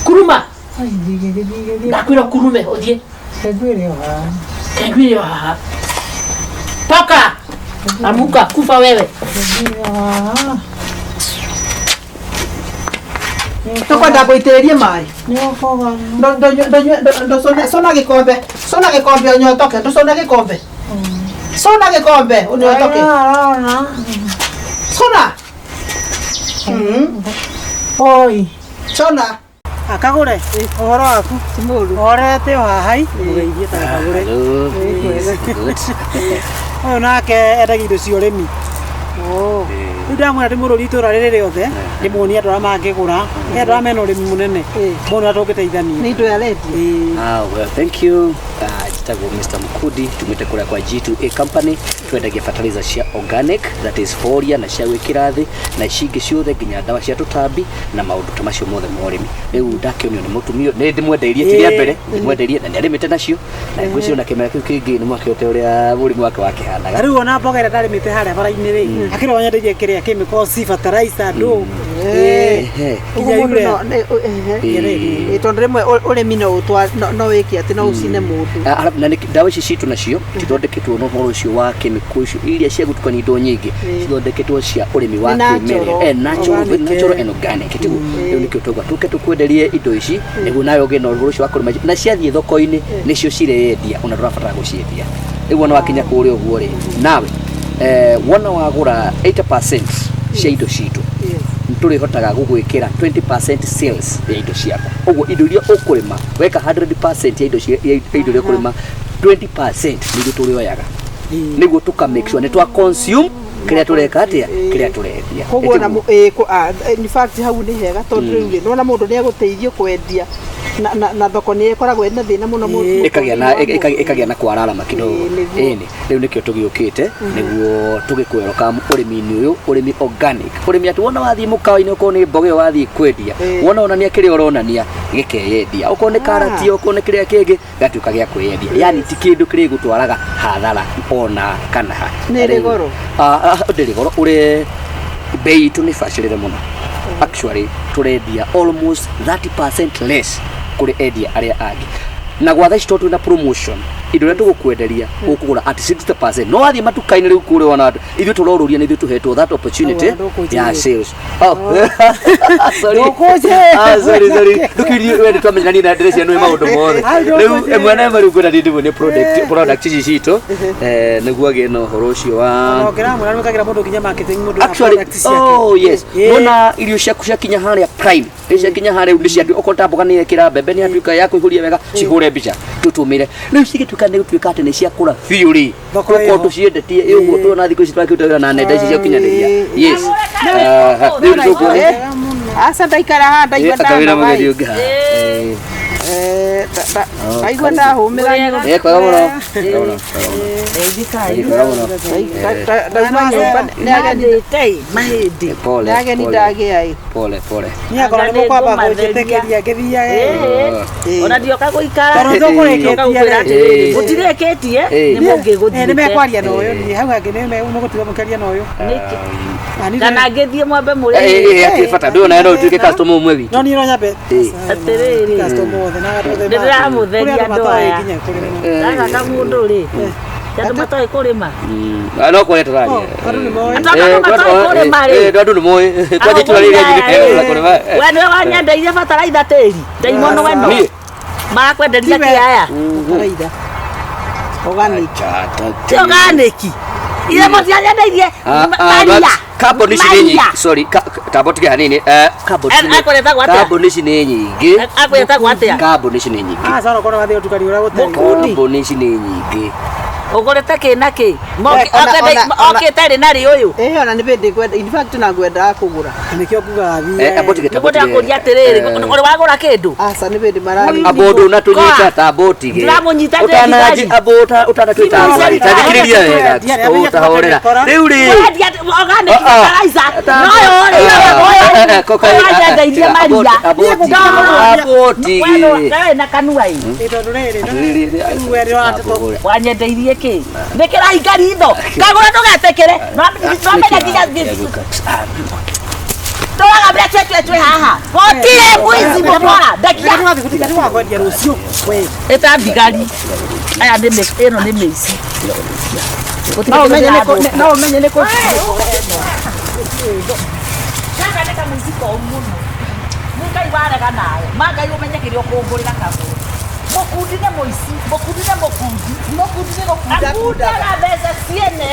Speaker 2: Kuruma. Ndakwĩra kurume ũthiĩ. Kengwire o haha. Toka. Amuka kufa wewe.
Speaker 3: Tũkwenda ngũitĩrĩrie maĩ. Cũna gĩkombe. Cũna gĩkombe ũnyotoke. Ndũcũne gĩkombe. Cũna gĩkombe ũnyotoke. Cũna.
Speaker 4: Oi.
Speaker 3: Cũna.
Speaker 4: Akagũre ũhoro waku ti mũũru horete o haha i mũgeithie ta kagũre.
Speaker 1: Hello, please. Good.
Speaker 4: Ũyũ nake endagia indo cia ũrĩmi.
Speaker 3: Oh.
Speaker 4: Rĩu ndamwĩra ndĩmũrũrie itũra rĩrĩ rĩothe, ndĩmuonie andũ arĩa mangĩgũra, he andũ arĩa mena ũrĩmi mũnene, mone ũrĩa tũngĩteithania.
Speaker 3: Nĩ indo arendia.
Speaker 1: Ah, well, thank you. Njĩtagwo Mr. Mukudi, tumĩte kũrĩa kwa G2A Company, twendagia fertilizer cia organic, that is folia na cia gwĩkĩra thĩ na ici ingĩ ciothe nginya ndawa cia tũtambi na maũndũ ta macio mothe ma ũrĩmi. Rĩu ndakĩonio nĩ mũtumia ũyũ, nĩ ndĩmwendeirie ti rĩa mbere, ndĩmwendeirie na nĩ arĩmĩte nacio na ngwĩciria ona kĩmera kĩu kĩngĩ nĩ mwakĩote ũrĩa mũrimũ wake wakĩhanaga.
Speaker 4: Na rĩu ona mboga ĩrĩa ndarĩmĩte harĩa bara-inĩ rĩ, akĩrĩ wanyendeirie kĩrĩa chemicals, fertilizer, ndũ.
Speaker 1: Ehe.
Speaker 3: Ũguo
Speaker 4: Nginya
Speaker 3: mũndũ
Speaker 4: urea.
Speaker 3: no
Speaker 1: Ĩĩ.
Speaker 3: ĩ tondũ rĩmwe ũrĩmi no no wĩke atĩ no ũcine mũndũ.
Speaker 1: Ah, arabu na ndawa ici citũ nacio tithondeketwo na ũhoro ũcio wa chemical icio iria cia gũtukania indo nyingĩ, cithondeketwo cia ũrĩmi wa
Speaker 3: Nĩ natural.
Speaker 1: kĩmerera, natural,
Speaker 4: Organic,
Speaker 1: natural and organic tiguo. Rĩu nĩkĩo twauga tũke tũkwenderie indo ici nĩguo nawe ũgĩe na ũhoro ũcio wa kũrĩma, na ciathiĩ thoko-inĩ nĩcio cireyendia, ona ndũrabatara gũciendia. Rĩu wona wakinya kũrĩa ũguo rĩ, nawe wona wagũra 80% cia indo citũ, tũrĩhotaga gũgwĩkĩra 20% sales ya indo ciaku. Ũguo indo iria ũkũrĩma weka 100% ya indo ya indo iria ũkũrĩma, 20% nĩguo tũrĩoyaga, nĩguo tũka make sure nĩ twa consume kĩrĩa tũreka atĩa, kĩrĩa tũrendia.
Speaker 3: Koguo na
Speaker 1: Ĩtiguo?
Speaker 3: In fact hau nĩ hega tondũ rĩu rĩ, nĩwona mũndũ nĩ egũteithio kwendia na thoko nĩ ĩkoragwo ĩna thĩna mũno
Speaker 1: Ĩkagĩa na kwararama kidogo.
Speaker 3: Ĩĩ, nĩguo.
Speaker 1: Ĩni rĩu nĩkĩo tũgĩũkĩte nĩguo tũgĩkweroka ũrĩmi-inĩ ũyũ, ũrĩmi organic, ũrĩmi atĩ wona wathiĩ mũkawa-inĩ okorwo nĩ mboga ĩyo wathiĩ kwendia, wona onania kĩrĩa ũronania gĩkeyendia, okorwo nĩ karati, okorwo nĩ kĩrĩa kĩngĩ gatuĩka gĩa kwĩyendia, yani ti kĩndũ kĩrĩa gũtwaraga hathara ona kana ha.
Speaker 3: Nĩ ĩrĩ goro?
Speaker 1: Ah, ah, ndĩrĩ goro, ũrĩ bei itũ nĩ bacĩrĩre mũno. Actually tũrendia almost 30% less kũrĩ endia arĩa angĩ, na gwa thaa ici tondũ twĩna promotion, indo iria tũgũkwenderia ũkũgũra at 60%. No wathiĩ matuka-inĩ rĩu kũrĩa wona andũ, ithuĩ tũrorũria nĩ ithuĩ tũhetwo that opportunity
Speaker 4: Au, ndũkũnjĩra.
Speaker 1: ya sales. Oh, sorry.
Speaker 4: Ndũkũnjĩra.
Speaker 1: Ah, sorry, sorry. Ndũkĩrie we nĩtwamenyana niĩ na ndĩreciria nĩ maũndũ mothe.
Speaker 4: Au,
Speaker 1: Rĩu
Speaker 4: ndũkũnjĩra.
Speaker 1: ĩmwe na ĩmwe rĩu ngwenda ndĩmuonie product ici citũ, nĩguo agĩe na ũhoro ũcio wa
Speaker 4: Ona ũngĩramwĩra nĩwĩkagĩra mũndũ nginya marketing mũndũ na
Speaker 1: actually
Speaker 4: product ciake.
Speaker 1: Oh yes.
Speaker 4: Ĩĩ.
Speaker 1: Wona irio ciaku ciakinya harĩa prime, irio ciakinya harĩa nĩ ciatu, okorwo ta mboga nĩ yekĩra mbembe nĩ yatuĩka ya kũihũria wega, cihũre mbica tũtũmĩre. Rĩu cigĩtuĩka nĩ gũtuĩka atĩ nĩ ciakũra biũ rĩ,
Speaker 4: Thoko
Speaker 1: tũkorwo
Speaker 4: ĩho.
Speaker 1: tũciendetie ĩ ũguo tuona thikũ ici twakĩruta wĩra na nenda ici cia ũkinyanĩria. Yes. Ah, rĩu nĩ tũkuona.
Speaker 3: Aca ndaikara haha ndaigua
Speaker 1: Akawĩra
Speaker 3: ndanoga
Speaker 1: mũgeni
Speaker 3: ĩ.
Speaker 1: ũngĩ haha. Ĩ.
Speaker 3: Eh, ndaigua ndahũmĩra.
Speaker 1: Kwega mũno. Kwega mũno. Kwega mũno. Kwega mũno.
Speaker 3: Ndauma nyũmba nĩ ageni
Speaker 5: Mahĩndĩ.
Speaker 1: Pole.
Speaker 3: nĩ ageni
Speaker 1: Pole.
Speaker 3: ndagĩa ĩ.
Speaker 1: Pole pole.
Speaker 4: Niĩ akorwo nĩ mũkwamba kũnjĩtĩkĩria ngĩthiage.
Speaker 5: Ona ndioka gũikara.
Speaker 4: Tondũ tũkũrĩkĩtie
Speaker 5: Ndoka gũkwĩra
Speaker 4: rĩ.
Speaker 5: atĩrĩrĩ, mũtirĩkĩtie
Speaker 1: Ĩĩ.
Speaker 5: nĩ mũngĩgũthiĩte.
Speaker 4: Nĩ mekwaria na ũyũ, niĩ hau hangĩ nĩ mũgũtiga mũkĩaria na ũyũ. Ah, niĩ
Speaker 5: Kana ngĩthiĩ mwambe mũrĩe.
Speaker 1: Ĩ bata ndũyũ nawe no ũtuĩke customer ũmwe witũ.
Speaker 4: No niĩ no nyambe.
Speaker 1: Ĩĩ.
Speaker 5: Atĩrĩrĩ.
Speaker 4: Customer othe na andũ othe.
Speaker 5: Nĩ ndĩramũtheria
Speaker 4: Kũrĩ andũ
Speaker 5: andũ
Speaker 4: matoĩ
Speaker 5: aya.
Speaker 4: nginya kũrĩma.
Speaker 5: Gaka kamũndũ rĩ, ti andũ matoĩ kũrĩma.
Speaker 1: Ah, no kwaria tũraria.
Speaker 4: Oh, andũ nĩ moĩ.
Speaker 5: Andũ matoĩ kũrĩma rĩ.
Speaker 1: Andũ nĩ moĩ. Kwanja itũra rĩrĩa nyinĩ kũrĩma.
Speaker 5: We nĩwe wanyendeirie bataraitha tĩri ndaimono ĩno
Speaker 1: Niĩ.
Speaker 5: marakwenderia
Speaker 4: Tiwe.
Speaker 5: kĩ aya?
Speaker 3: Bataraitha. Organic.
Speaker 5: Ti organic ithe mũtianyendeirie maria.
Speaker 1: Kambuni ici nĩ nyingĩ, sorry, tamba tige hanini.
Speaker 5: Akwĩretagwo atĩa?
Speaker 1: Kambuni ici nĩ nyingĩ.
Speaker 5: Akwĩretagwo atĩa?
Speaker 1: Kambuni ici nĩ nyingĩ.
Speaker 4: Ah, sawa, korwo wathiĩ ũtukani ũrĩa gũtarĩ.
Speaker 5: Mũkundi.
Speaker 1: Kambuni ici nĩ nyingĩ.
Speaker 5: Ũgũrĩte kĩ na kĩ?
Speaker 3: Ona-
Speaker 5: Okĩte rĩ na rĩ ũyũ?
Speaker 3: Ĩ ona nĩ bĩndĩ ngwenda, in fact na ngwendaga kũgũra.
Speaker 4: Nĩkĩo ngugaga thiĩ.
Speaker 1: Amba tige
Speaker 5: Nĩguo
Speaker 1: tamba tige.
Speaker 5: ndĩrakũria atĩrĩrĩ, ũrĩ wagũra kĩndũ?
Speaker 3: Aca nĩ bĩndĩ mararĩ.
Speaker 1: Amba ũndũ ũnatũnyita tamba ũtige.
Speaker 5: Ndĩramũnyita ndĩ
Speaker 1: Ũtananji
Speaker 5: thigari.
Speaker 1: amba ũtanatwĩta thigari. Ta thikĩrĩria wega. Ũtahorera. Rĩu rĩ.
Speaker 5: Ũrendia organic
Speaker 1: Ah, ah.
Speaker 5: fertilizer no ũyũ rĩ, ũyũ ũyũ wanyendeirie maria.
Speaker 1: Amba
Speaker 5: We
Speaker 1: ũtige.
Speaker 5: wĩ na kanua ĩ.
Speaker 4: Ĩ tondũ rĩrĩ, rĩu we nĩ
Speaker 5: Wanyendeirie kĩ? Nĩ kĩrahinga ritho kagũra ndũgetĩkĩre. Nwamenya nginya tũraga mbere twetwe twĩ haha gũtirĩ mũici mũkora ndekia.
Speaker 4: Tũgakwendia rũciũ. We.
Speaker 5: Ĩta thigari aya nĩ ĩno nĩ mĩici. Gũtirĩ
Speaker 3: No
Speaker 5: kĩndũ
Speaker 3: ũmenye nĩ kũ-
Speaker 5: kĩrathũka.
Speaker 3: no ũmenye nĩ kũ.
Speaker 5: Gaka nĩ kamũici koru mũno. Nĩ Ngai warega nawe ma Ngai ũmenye kĩrĩa ũkũngũrĩra kagũrũ. Mũkundi nĩ mũici, mũkundi nĩ mũkundi.
Speaker 3: Mũkundi nĩ gũkunda
Speaker 5: akundaga mbeca ciene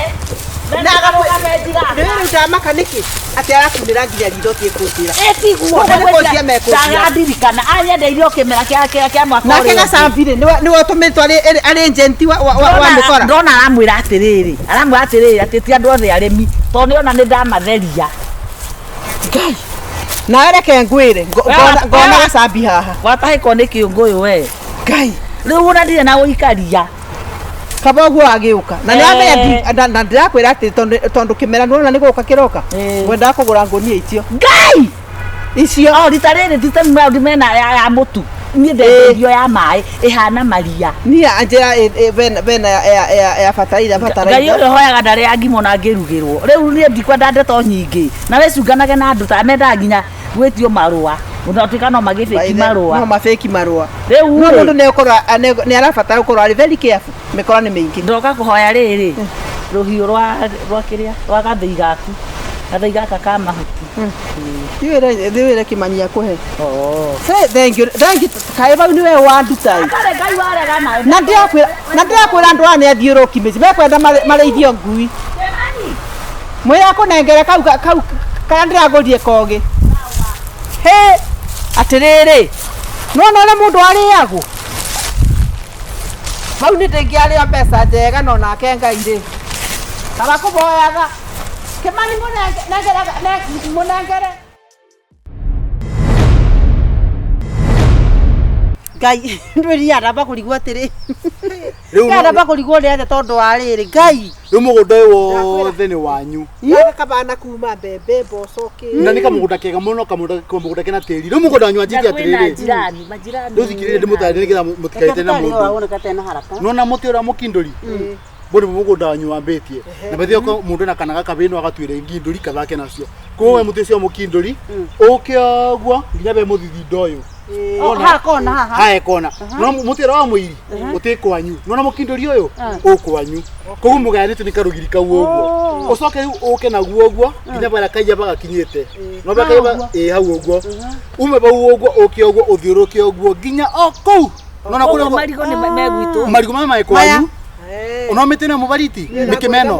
Speaker 5: na
Speaker 3: Na
Speaker 5: akarũgame ndigaka.
Speaker 6: Rĩu ndamaka nĩkĩ atĩ arakunĩra nginya ritho tie kũnjĩra.
Speaker 5: Ĩtiguo
Speaker 6: Nĩ kũnjia mekũnjia.
Speaker 5: ndagandirikana anyendeirio kĩmera kĩa mwaka
Speaker 6: Nake
Speaker 5: ũrĩa ũngĩ.
Speaker 6: gacambi rĩ nĩwe ũtũmĩtwo arĩ agent wa mĩkora.
Speaker 5: Ndona aramwĩra atĩrĩrĩ, aramwĩra atĩrĩrĩ atĩ ti andũ othe arĩmi tondũ nĩona nĩ ndamatheria.
Speaker 6: Ngai. Nawe reke ngwĩre ngona gacambi haha.
Speaker 5: Watahĩkwo nĩ kĩũngũyũ we.
Speaker 6: Ngai.
Speaker 5: Rĩu ona ndirĩ na gũikaria.
Speaker 6: Kaba ũguo agĩũka na nĩ amenya na ndĩrakwĩra atĩ tondũ kĩmera nĩwona nĩ gũka kĩroka ngwendaga kũgũra ngũnia icio.
Speaker 5: Ngai!
Speaker 6: Icio.
Speaker 5: O rita rĩrĩ ti ta maũndũ mena ya mũtu. Niĩ ndendeirio ya maĩ ĩhana maria.
Speaker 6: Niĩ anjĩra bena ya bataraitha bataraitha.
Speaker 5: Ngai ũrĩa ũhoyaga ndarĩ angimwo na angĩrugĩrwo. Rĩu niĩ ndikwenda ndeto nyingĩ. Na wĩcunganage na andũ ta mendaga nginya gwĩtio marũa. Ũnatuĩka no magĩbĩki marũa.
Speaker 6: No mabĩki marũa.
Speaker 5: Rĩu
Speaker 6: no mũndũ nĩ arabatara gũkorwo arĩ very careful. Mĩkora nĩ mĩingĩ.
Speaker 5: Ndoka kũhoya rĩrĩ rũhiũ rwa kĩrĩa rwa gathĩi gaku. Gathĩi gaka ka mahuti.
Speaker 6: Thiwĩre Kĩmani akũhe. Say thank you. Thank you. Kaĩ bau nĩwe wanduta.
Speaker 5: Ngai warega nawe.
Speaker 6: Na ndĩrakwĩra andũ aya nĩ athiũrũki mĩciĩ. Mekwenda marĩithio ngui. Mwĩre akũnengere kau karĩa ndĩragũrire kogĩ. Hĩ! Atĩrĩrĩ. Nĩwona ũrĩa mũndũ arĩagwo? Bau nĩ ndĩngĩarĩo mbeca njega no nake Ngai rĩ. Kaba kũboyaga. Kĩmani mũnengere.
Speaker 4: Ngai ndwĩria aramba kũrigwo atĩrĩ. Aramba kũrigwo nĩ atĩa tondũ wa rĩrĩ Ngai.
Speaker 7: Rĩu mũgũnda ũyũ wothe nĩ wanyu.
Speaker 6: Kabana kuma mbembe mboco kĩ.
Speaker 7: Na nĩ kamũgũnda kega mũno kamũgũnda kena tĩri. Rĩu mũgũnda wanyu wanjĩtie atĩrĩrĩ. Rĩu thikĩrĩria ndĩmũtarĩrie nĩgetha mũtikaite na mũndũ. Nona mũtĩ ũrĩa mũkindũri. Bũrĩ mũgũnda wanyu wambĩtie. Na bathio ko mũndũ na kana gakabĩ no agatuĩre ngindũri kathake nacio. Koguo we mũtĩ ũcio mũkindũri ũke ũguo nginya be mũthithindo ũyũ.
Speaker 4: Haha kona haha.
Speaker 7: Hae kona. No mũtĩ ũrĩa wa mũiri ũtĩ kwanyu. Nona mũkindũri ũyũ ũkwanyu. Koguo mũgayanĩtio nĩ karũgiri kau ũguo. Ũcoke rĩu ũke naguo ũguo nginya barĩa kaiyaba gakinyĩte. No barĩa kaiyaba ĩ hau ũguo. Ume bau ũguo ũke ũguo ũthiũrũke ũguo nginya o kũu. Nona kũrĩa
Speaker 5: marigũ nĩ megwitũ.
Speaker 7: Marigũ maya me kwanyu. Ono mĩtĩ ĩno mũbariti mĩkĩmeno.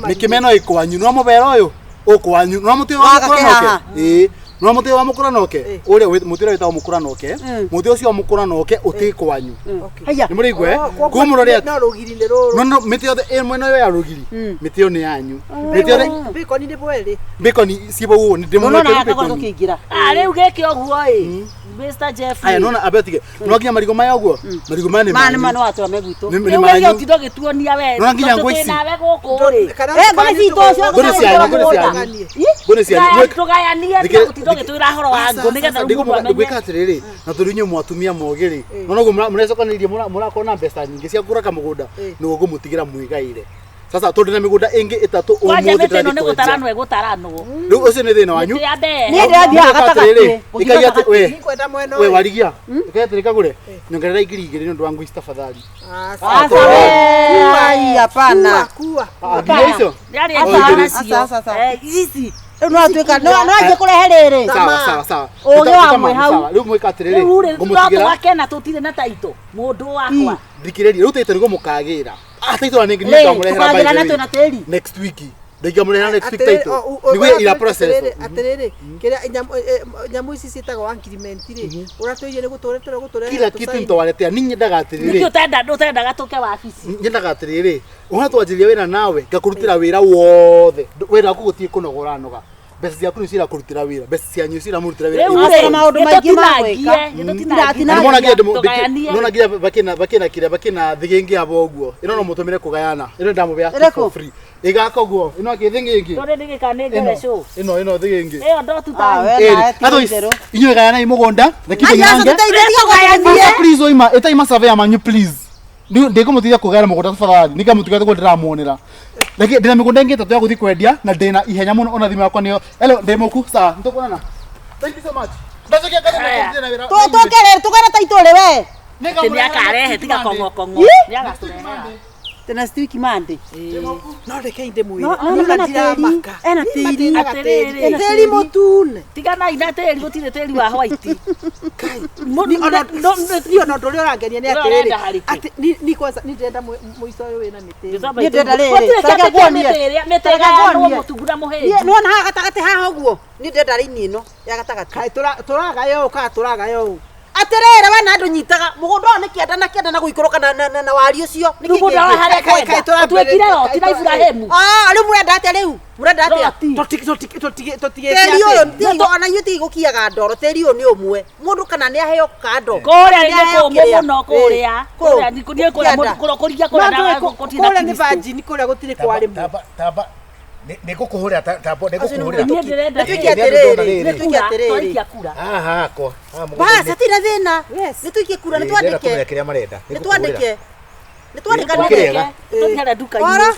Speaker 7: Mĩkĩmeno ĩ kwanyu. No mũbera ũyũ ũkwanyu. No mũtĩ wa mũkũranoke. Ĩ. No mũtĩ wa mũkũranoke ũrĩa mũtĩ ũrĩa wĩtagwo mũkũranoke mũtĩ ũcio wa mũkũranoke ũtĩ kwanyu. Nĩ mũrĩigua koguo mũrore
Speaker 6: no rũgiri nĩ rũrũ.
Speaker 7: No mĩtĩ yothe ĩ mwena ũyũ ya rũgiri mĩtĩ ĩyo nĩ yanyu. Mĩtĩ yothe
Speaker 6: bĩkoni nĩ bwerĩ.
Speaker 7: Bĩkoni ciĩ bau ũguo nĩ ndĩmũnengere bĩkoni.
Speaker 5: Rĩu gĩkĩ ũguo ĩ Mr. Jeffrey.
Speaker 7: Aya nona abetige. No nginya marigũ maya ũguo. Marigũ maya nĩ manyu.
Speaker 4: Maya nĩ watũra megwitũ.
Speaker 7: Nĩ manyu.
Speaker 5: Rĩu ũtindo gĩtuonia we.
Speaker 7: No nginya ngũ ici.
Speaker 5: Nawe gũkũ rĩ.
Speaker 4: Ngũ citũ ũcio.
Speaker 7: Ngũ cianyu, ngũ cianyu. Ngũ cianyu.
Speaker 5: Tũgayanie tũtindo gĩtwĩra horo wa ngũ nĩgetha rĩu mũndũ amenye.
Speaker 7: Ndĩgwĩka atĩrĩrĩ, na tondũ inyuĩ mwatumia mogĩ rĩ. No noguo mũrecokanĩrĩria mũrakorwo na mbeca nyingĩ cia kũgũra kamũgũnda nĩguo ngũmũtigĩra mwĩgaĩre. Sasa tondũ na mĩgũnda ĩngĩ ĩtatũ ũmũthĩ
Speaker 5: Kwanja mĩtĩ ĩno nĩ gũtaranwo ĩgũtaranwo.
Speaker 7: Rĩu ũcio nĩ thĩna wanyu.
Speaker 4: Niĩ ndĩrathiĩ gatagatĩ.
Speaker 7: Ĩkai atĩ we warigia. Ĩkai atĩrĩ kagũre. Nyongerera 2,000 nĩ ũndũ wa ngũ ici tafadhali.
Speaker 4: Aca we. Hapana.
Speaker 7: Nginya icio.
Speaker 4: Ici. Rĩu no atuĩka no anjie kũrehe rĩrĩ.
Speaker 7: Sawa sawa sawa.
Speaker 4: Ũgĩ wa mwĩ hau.
Speaker 7: Rĩu mwĩka atĩrĩrĩ.
Speaker 5: Rĩu rĩ no tũgakena tũtirĩ na taito mũndũ wakwa.
Speaker 7: Thikĩrĩria rĩu taito nĩguo mũkagĩra. Taito na nĩ ngamũrehera by the way. Next week. Ndingamũrehera next week taito. Nĩguo ira process.
Speaker 6: Atĩrĩrĩ kĩrĩa nyamũ ici ciĩtagwo agreement rĩ ũratwĩire nĩ gũtũretera gũtũrehera.
Speaker 7: Kila kitu nitawaletea. Niĩ nyendaga atĩrĩrĩ.
Speaker 5: Nĩkĩ ũtendaga tũke wabici?
Speaker 7: Nyendaga atĩrĩrĩ. Ũhana twanjĩrĩria wĩra nawe ngakũrutĩra wĩra wothe. Wĩra waku gũtirĩ kũnogora noga. Mbeca ciaku nĩ cirakũrutĩra wĩra. Mbeca cianyu ciramũrutĩra wĩra.
Speaker 4: Rĩu maũndũ maingĩ ma gwĩka.
Speaker 7: Nona nginya bakĩna kĩrĩa bakĩna thĩgĩngĩ abo ũguo. Ĩno no mũtũmĩre kũgayana. Ĩno ndamũbea for free. Ĩgaka ũguo. Ĩno akĩ thĩgĩngĩ.
Speaker 5: Ndũrĩ nĩgĩka nĩ ngerecũ.
Speaker 7: Ĩno thĩgĩngĩ.
Speaker 5: Ĩyo ndotuta.
Speaker 7: Otherwise inyuĩ gayanai mũgũnda. Please oima ĩtai masurveyor manyu please. Ndĩkũmũteithia kũgayana mũgũnda tafadhali. Nĩngamũtiga ũguo ndĩramuonera. Reke ndĩna mĩgũnda ĩngĩ ĩtatũ ya gũthiĩ kwendia na ndĩna ihenya mũno ona thimũ yakwa nĩyo. Hello ndĩ mũku sawa nĩtũkuonana. Thank you so much. Ndacokia ngatho na wĩra.
Speaker 4: Tũkere tũgere taitũ rĩ we.
Speaker 5: Nĩakarehe tiga kong'o kong'o. Nĩagatũrehera.
Speaker 6: The next week Monday.
Speaker 4: No reke ndimwire.
Speaker 6: No, no, ena tĩri, ena tĩri.
Speaker 5: Atĩrĩrĩ.
Speaker 6: Tĩri mũtune.
Speaker 5: Tiganai na tĩri gũtirĩ tĩri wa white.
Speaker 4: Niĩ ona ũndũ ũrĩa ũrangenia nĩ
Speaker 5: Ũrĩa
Speaker 4: atĩrĩrĩ
Speaker 5: ũrenda harĩkũ?
Speaker 4: atĩ ni kwanza ni ndĩrenda mũico ũyũ wĩna mĩtĩ ĩno.
Speaker 6: Niĩ ndĩrenda rĩrĩ,
Speaker 5: Gũtirĩ
Speaker 6: tareke
Speaker 5: kĩndũ kĩa
Speaker 6: nguonie.
Speaker 5: mĩtĩ ĩrĩa mĩtĩ
Speaker 6: Tareke
Speaker 5: ĩgayanwo
Speaker 6: nguonie.
Speaker 5: mũtungu na
Speaker 6: Niĩ
Speaker 5: mũhĩnju.
Speaker 6: nĩwona haha gatagatĩ haha ũguo niĩ ndĩrenda raini ĩno ya gatagatĩ.
Speaker 4: Kaĩ tũragaya ũũ kana tũragaya ũũ?
Speaker 6: Atĩrĩrĩ we na andũ nyitaga mũgũnda ũyũ nĩ kĩanda na kĩanda na gũikũrũka na wari ũcio. Nĩkĩ
Speaker 5: Mũgũnda wa
Speaker 6: kĩngĩ?
Speaker 5: harĩa
Speaker 4: Kaĩ- kaĩ
Speaker 5: kwenda.
Speaker 4: tũrambĩrĩria-
Speaker 5: Twekire roti na
Speaker 4: kaĩ tũra-
Speaker 5: Iburahĩmu.
Speaker 6: Ah, rĩu mũrenda atĩa rĩu? Mũrenda atĩa?
Speaker 5: Roti.
Speaker 4: Tũtigĩte
Speaker 6: Tĩri ũyũ ona inyuĩ tigũkiaga ndoro, tĩri ũyũ nĩ ũmwe. Mũndũ kana nĩ aheo kando.
Speaker 5: Kũrĩa
Speaker 6: Nĩ
Speaker 5: nĩ
Speaker 6: aheo
Speaker 5: kũmũ
Speaker 6: kĩrĩa.
Speaker 5: mũno kũrĩa.
Speaker 6: Ĩ,
Speaker 5: Kũrĩa nĩ kũrĩa
Speaker 6: Kĩanda.
Speaker 5: kũrĩa kũrĩa na gũtirĩ na
Speaker 4: Kũrĩa nĩ
Speaker 5: Kristo.
Speaker 4: virgin kũrĩa gũtirĩ kwarĩmwo.
Speaker 7: Tamba nĩ ngũkũhũrĩra tamba nĩ ngũkũhũrĩra.
Speaker 5: Niĩ ndĩrenda
Speaker 6: Nĩ tuĩke
Speaker 7: Nĩ andũ ndona
Speaker 6: atĩrĩrĩ,
Speaker 7: rĩrĩ.
Speaker 6: nĩ tuĩke atĩrĩrĩ.
Speaker 5: Twaikia kura.
Speaker 7: Haha hakwa. Haha
Speaker 6: Bas,
Speaker 7: mũgũnda-inĩ.
Speaker 6: hatirĩ thĩna.
Speaker 4: Yes.
Speaker 6: Nĩ tuikie kura, nĩ
Speaker 7: Ĩ, ndĩrenda
Speaker 6: twandĩke.
Speaker 7: kũmenya kĩrĩa marenda.
Speaker 6: Nĩ twandĩke. Nĩ twandĩkanĩre.
Speaker 7: Kĩrĩega.
Speaker 5: Tũthiĩ harĩa nduka-inĩ.
Speaker 6: Ora.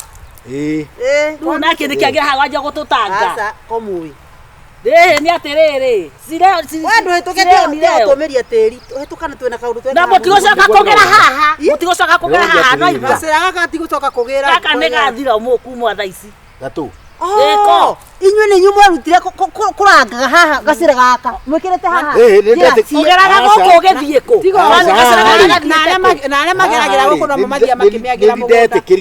Speaker 7: Ĩ.
Speaker 6: Ĩ.
Speaker 5: Rĩu nake nĩkĩ agĩra haha wanjia gũtũtanga.
Speaker 6: Aca, komũĩ.
Speaker 5: Rĩrĩ nĩ atĩrĩrĩ. Cireo
Speaker 6: We ndũhĩtũke tũmĩria tĩri. Hĩtũkane twĩna kaũndũ twĩna.
Speaker 5: Na mũtigũcoka kũgera haha. Mũtigũcoka kũgera haha no igua.
Speaker 4: Gacĩra gaka tigũcoka kũgĩra.
Speaker 5: Gaka nĩ gathira mũkumwa thaa ici.
Speaker 7: Gatũ.
Speaker 5: Ĩko.
Speaker 6: Inyuĩ nĩ inyuĩ mwerutire kũrangaga haha gacĩra gaka. Mwĩkĩrĩte haha.
Speaker 7: Ĩ, nĩ ndetĩ-
Speaker 5: Ũgeraga
Speaker 7: Aca.
Speaker 5: gũkũ ũgĩthiĩ kũ?
Speaker 4: Tiga
Speaker 7: Aca,
Speaker 4: na arĩa mageragĩra gũkũ no mathiaga makĩmĩagĩra
Speaker 7: Nĩ
Speaker 4: mũgũnda.
Speaker 7: ndetĩkĩrire.